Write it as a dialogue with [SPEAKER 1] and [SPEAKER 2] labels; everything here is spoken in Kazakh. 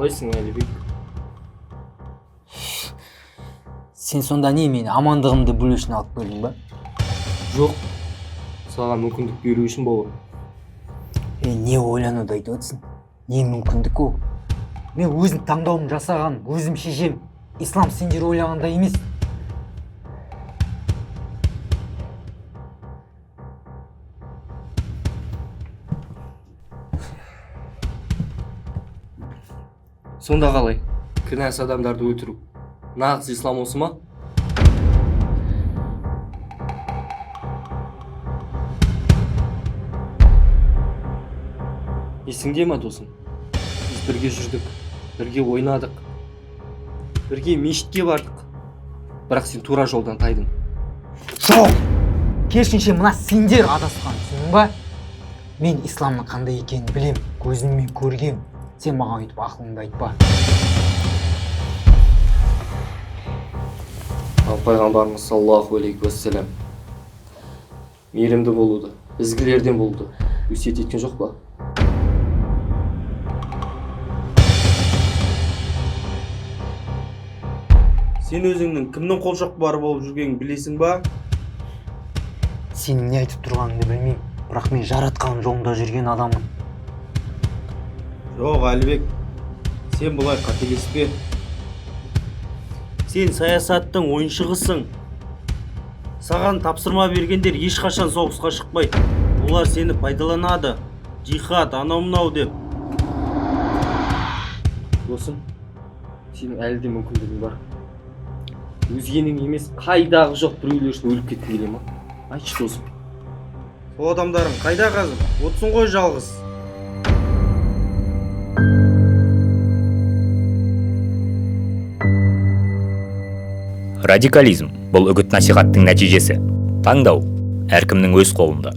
[SPEAKER 1] Қалайсың, Әлібек?
[SPEAKER 2] Сен сонда не, мені амандығымды бөлу үшін алып келдің ба?
[SPEAKER 1] Жоқ, саған мүмкіндік беру үшін, бауырым.
[SPEAKER 2] Е, не ойлануды айтып отырсың? Не мүмкіндік ол? Мен өзім таңдауым жасаған, өзім шешем. Ислам сендер ойлағандай емес.
[SPEAKER 1] Сонда қалай? Кінәсіз адамдарды өлтіру нағыз ислам осы ма? Есіңде ма, досым? Біз бірге жүрдік, бірге ойнадық, бірге мешітке бардық. Бірақ сен тура жолдан тайдың.
[SPEAKER 2] Жоқ! Керісінше, мына сендер адасқан, түсіндің ба? Мен исламның қандай екенін білем, көзіммен көргем. Сен маған өйтіп ақылыңды айтпа.
[SPEAKER 1] Ал пайғамбарымыз саллаллаху алейхи уассалам мейірімді болуды, ізгілерден болуды өсиет еткен жоқ па?
[SPEAKER 3] Сен өзіңнің кімнің қолшоқпары болып жүргенін білесің ба?
[SPEAKER 2] Сенің не айтып тұрғаныңды білмеймін, бірақ мен жаратқан жолында жүрген адаммын.
[SPEAKER 3] Жоқ, Әлібек, сен бұлай қателеспе. Сен саясаттың ойыншығысың. Саған тапсырма бергендер ешқашан соғысқа шықпайды. Олар сені пайдаланады. Джихад, анау мынау деп.
[SPEAKER 1] Досым, сенің әлі де мүмкіндігің бар. Өзгенің емес, қайдағы жоқ біреулер үшін өліп кеткің келе ма? Айтшы, досым.
[SPEAKER 3] Сол адамдарың қайда қазір? Отырсың ғой жалғыз.
[SPEAKER 4] Радикализм – бұл үгіт насихаттың нәтижесі. Таңдау әркімнің өз қолында.